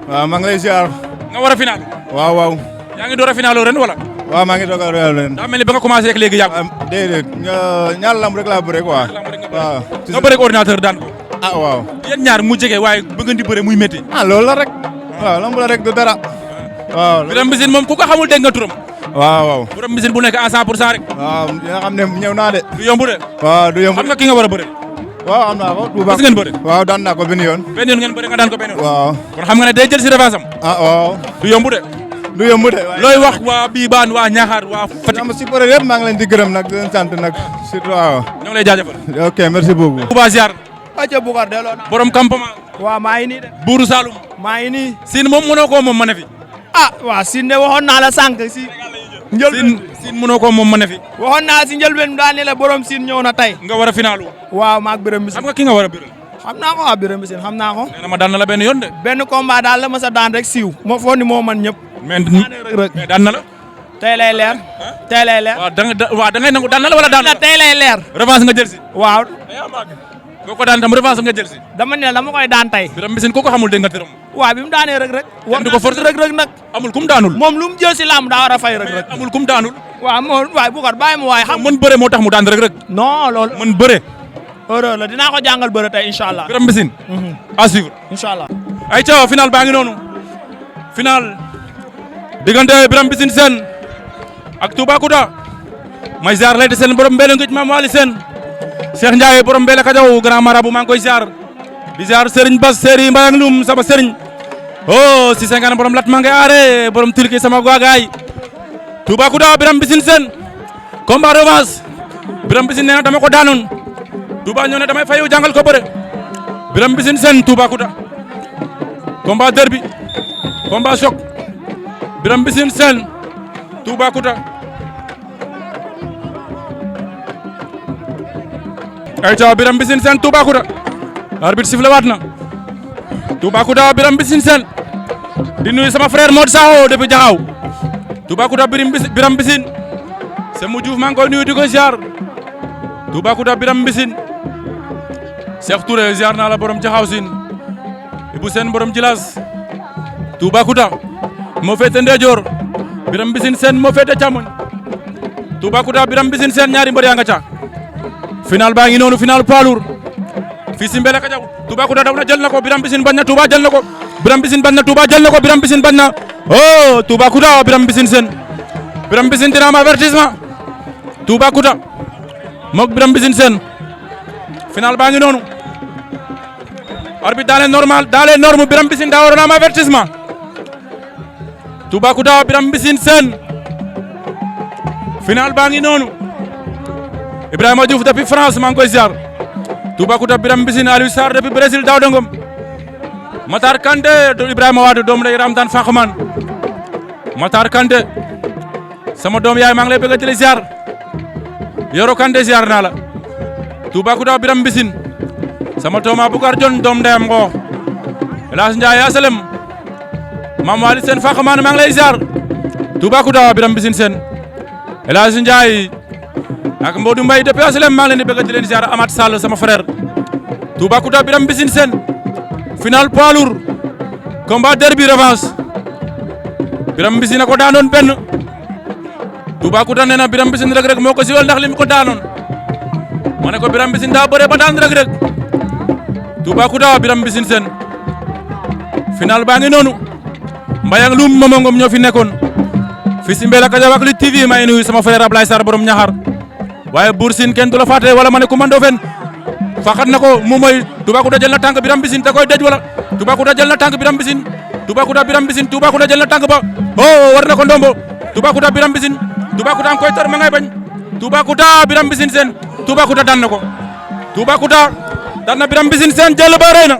waaw maa ngi lay ziar. nga war a final. waaw. yaa ngi door a final ren wala. waaw maa ngi doog a ren. daa mel ni ba nga commencé ak léegi yàgg. déedéet ñaar lamb rek laa bëre quoi. waaw. nga bëre ordinateur daan ko. waaw. yéen ñaar mu jege waaye bëgg di bëre muy métti. loolu la rek. waaw lamb la rek du dara. waaw. Birame Mbissine moom ku ko xamul dégg nga turam. waaw. Birame Mbissine bu nekk à 100% rek. waaw dina xam ne ñëw naa de. du yomb de. waaw du yomb. xam nga ki nga war a bëre. waaw am naa ko. gis ngeen bëre. waaw daan naa ko benn yoon. benn yoon ngeen bëre nga daan ko benn yoon. waaw. kon xam nga ne day jël si revanche am. waaw. du yomb de. du yomb de. looy wax waa Biibaan waa Ñaaxaar waa Fatick. am si bëre yëpp maa ngi leen di gërëm nag di leen sant nag surtout waaw. ñoo ngi lay jaajëfal. ok merci beaucoup. Touba ziar. aca Boucar delloo na. borom campement. waaw maa ngi nii de. Buuru Saloum. maa ngi nii. Sine moom mënoo koo moom ma ne fi. waaw Sine de waxoon naa la sànq si. Sine mënoo koo moom ma ne fi. waxoon naa si njëlbeen daa ne la borom Sine ñëw na tey. nga war a finalu. waaw maag Birame Mbissine. xam nga ki nga war a bëre. xam naa ko waaw Birame Mbissine xam naa ko. nee na ma daan na la benn yoon de. benn combat daal la ma sa daan rek siiw. moo foog ni moo man ñëpp. mais daan na la. tey lay leer. tey lay leer. waaw da ngay nangu daan na la wala daan na la. tey lay leer. revanche nga jël si. waaw. boo ko daan tam revanche nga jël si. dama ne la dama koy daan tey. Birame Mbissine ku ko xamul dégg nga tëram. waaw bi mu daanee rek. war di ko forcer rek nag. amul kum daanul. moom lu mu jël si làmb daa war a fay rek. amul kum daanul. waaw moo waay Boucar bàyyi ma waay xam. mën bëre moo tax mu daan rek. non loolu. mën bëre. heure la dinaa ko jàngal bëre tey incha allah. Birame Mbissine. à suivre. incha allah. ay ca final baa ngi noonu. final. diggante Birame Mbissine Sène ak Toubacouta. may ziar lay de seen borom mbéle ngëj maam Waly Sène. Cheikh Ndiaye borom mbéle Kajaw grand marabout maa ngi koy ziar. di ziar Serigne Bass Serigne Mbayang Loum sama Serigne. oh si 50 borom lat maa ngi aare borom tilki sama gaagaay. Toubacouta Birame Mbissine Sène. combat revanche. Birame Mbissine nee na dama ko daanoon. Touba ñëw ne damay fayu jàngal ko bëre. Birame Mbissine Sène Toubacouta. combat derby. combat choc. Birame Mbissine Sène Toubacouta. ayca Birame Mbissine Sène Toubacouta. arbitre sifflé waat na. Toubacouta Birame Mbissine Sène. di nuyu sama frère Modou Sao depuis Jaxaw. Toubacouta Birame Mbissine. Semou Diouf maa ngi koy nuyu di ko ziar. Toubacouta Birame Mbissine. Cheikh Touré ziar naa la borom Jaxaw Sine. Ibou Sène borom Jilas. Toubacouta moo féete ndeyjoor. Birame Mbissine Sène moo féete càmmoñ. Toubacouta Birame Mbissine Sène ñaari mbër yaa nga ca. final baa ngi noonu final poids lourd. fii si Mbele Kajaw. Toubacouta daw na jël na ko Birame Mbissine bañ na Touba jël na ko. Birame Mbissine bañ na Touba jël na ko Birame Mbissine bañ na. oh Toubacouta Birame Mbissine Sène. Birame Mbissine dina am avertissement. Toubacouta moog Birame Mbissine Sène. final baa ngi noonu. arbitre dans les normes Birame Mbissine daa waroon am avertissement. Toubacouta Birame Mbissine Sène. final baa ngi noonu. Ibrahima Diouf depuis France maa ngi koy ziar. Toubacouta Birame Mbissine Aliou Sarr depuis Brésil Daouda Ngom. Matar Kanté Ibrahima Wade doom lay Ramdan Fakhoman. Matar Kanté sama doom yaay maa ngi lay bëgg di la ziar. Yoro Kanté ziar naa la. Toubacouta Birame Mbissine. sama tooma Boucar Dione doom ndeyam ngoo. Elas Ndiaye asalem. Mame Waly Sène Fakhoman maa ngi lay ziar. Toubacouta Birame Mbissine Sène. Elas Ndiaye ak Modou Mbaye depuis asalem maa ngi leen di bëgg di leen ziar Amath Sall sama frère. Toubacouta Birame Mbissine Sène. final poids lourd. combat derby revanche. Birame Mbissine a ko daanoon benn. Toubacouta nee na Birame Mbissine Reug Reug moo ko siwal ndax li mu ko daanoon. ma ne ko Birame Mbissine daa bëre ba daan Reug Reug. Toubacouta Birame Mbissine Sène. final baa ngi noonu. Mbayang Loum Momo Ngom ñoo fi nekkoon. fii si Mbele Kajaw ak Lutte TV may nuyu sama frère Ablaye Sarr borom Ñaxar. waaye Bour Sine kenn du la fàtte wala ma ne ku mandoo fen faxat na ko mu mooy Toubacouta jël na tànk Birame Mbissine da koy dej wala Toubacouta jël na tànk Birame Mbissine. Toubacouta Birame Mbissine Toubacouta jël na tànk ba. oh war na ko ndombo. Toubacouta Birame Mbissine. Toubacouta am koy tar ma ngay bañ. Toubacouta Birame Mbissine Sène. Toubacouta daan na ko. Toubacouta daan na Birame Mbissine Sène jël ba rëy na.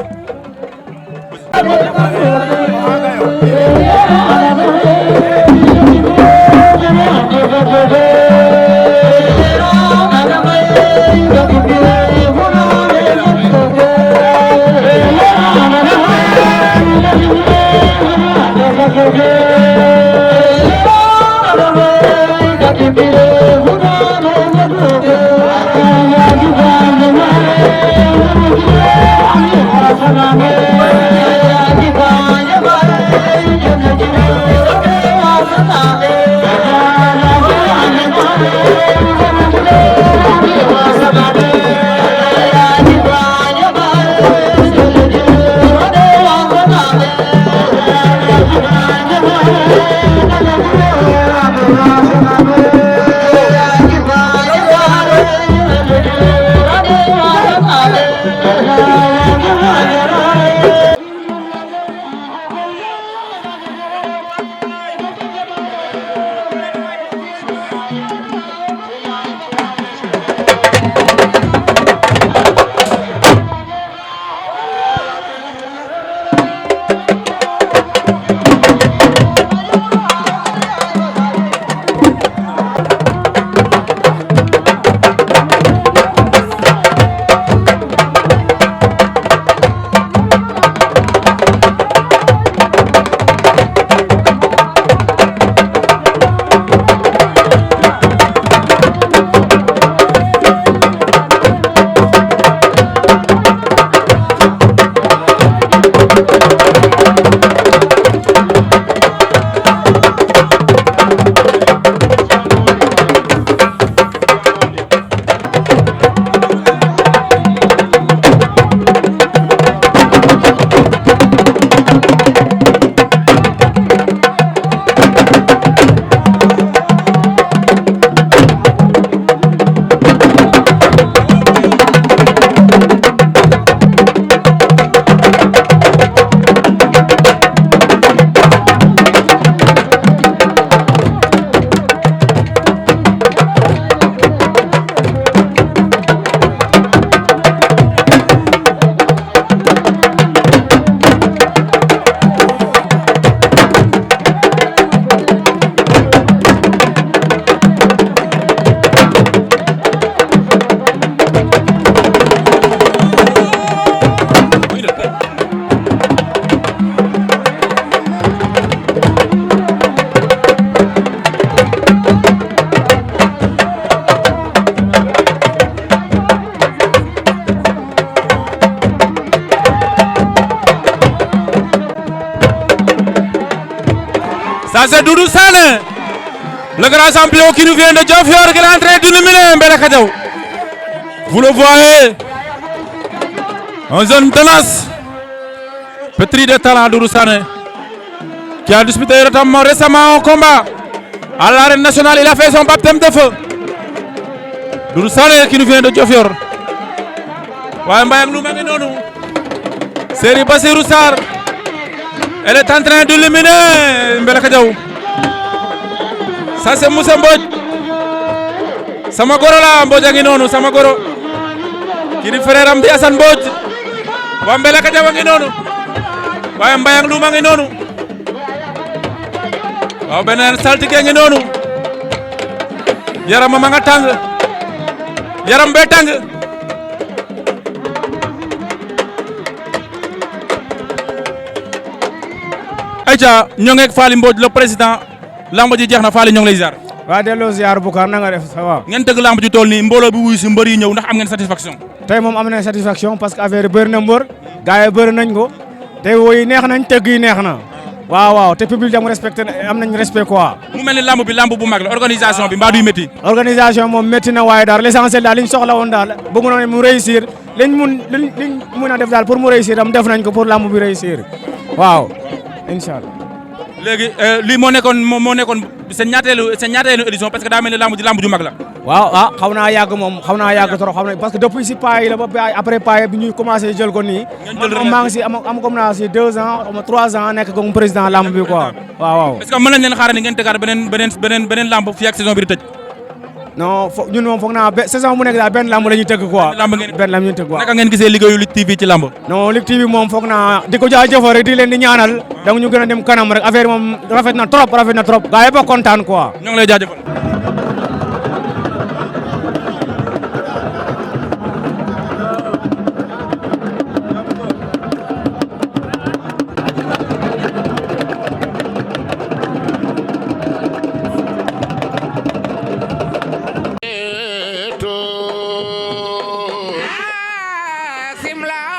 Ça c'est Doudou Sané, le grand champion qui nous vient de Diofior, qui est en train d'illuminer Mbelaka Diaw. Vous le voyez, un jeune tenace, pétri de talent, Doudou Sané, qui a disputé récemment un combat à l'arène nationale. Il a fait son baptême de feu. Doudou Sané qui nous vient de Diofior. waaye Mbayang Loum a ngi noonu. Seri Bassirou Sarr, elle est en train d'illuminer Mbelaka Diaw. Ça c'est Moussa Mbodj. Sama goro la Mbodj a ngi noonu, sama goro. Kii di frère am di Assane Mbodj. Waa Mbelaka Diaw a ngi noonu. waaye Mbayang Loum a ngi noonu. waaw beneen saltige a ngi noonu. Yaram ma nga tàng. Yaram bee tàng. Aïcha ñoo ngi ak Faly Mbodj le président lamb ji jeex na Faly ñoo ngi lay ziar. waa delloo ziar Boucar na nga def ça va. ngeen tëgg lamb ji tool nii mbooloo bi wuyu si mbër yi ñëw ndax am ngeen satisfaction. tey moom am nañ satisfaction parce que affaire yi bëri na mbër gars yi bëri nañ ko tey woy neex nañ tëgg yi neex na waaw te public am respecté am nañ respect quoi. mu mel ni lamb bi lamb bu mag la organisation bi mbaa duy métti. organisation moom métti na waaye daal l'essentiel daal li ñu soxla woon daal bëgg na mu réussir liñ mun a def daal pour mu réussir am def nañ ko pour lamb bi réussir waaw incha allah. léegi lii moo nekkoon seen ñaateelu édition parce que daa mel ni lamb ju mag la. waaw xaw naa yàgg moom xaw naa yàgg trop xam na parce que depuis si paa yi la ba après paa yi bi ñuy commencé jël ko nii. man maa ngi si am comme naa si 2 ans ou 3 ans nekk comme président lamb bi quoi waaw. est-ce que mën nañ leen xaaral ni ngeen tëggaat beneen lamb fii ak saison bi di tëj. non ñun moom foog naa saison bu nekk daal benn lamb la ñuy tëgg quoi. benn lamb la ñuy tëgg quoi. naka ngeen gisee liggéeyu Lutte TV ci lamb. non Lutte TV moom foog naa di ko jaajëfal rek di leen di ñaanal donc ñu gën a dem kanam rek affaire moom rafet na trop. gars yi ba kontaan quoi. ñoo ngi lay jaajëfal. simla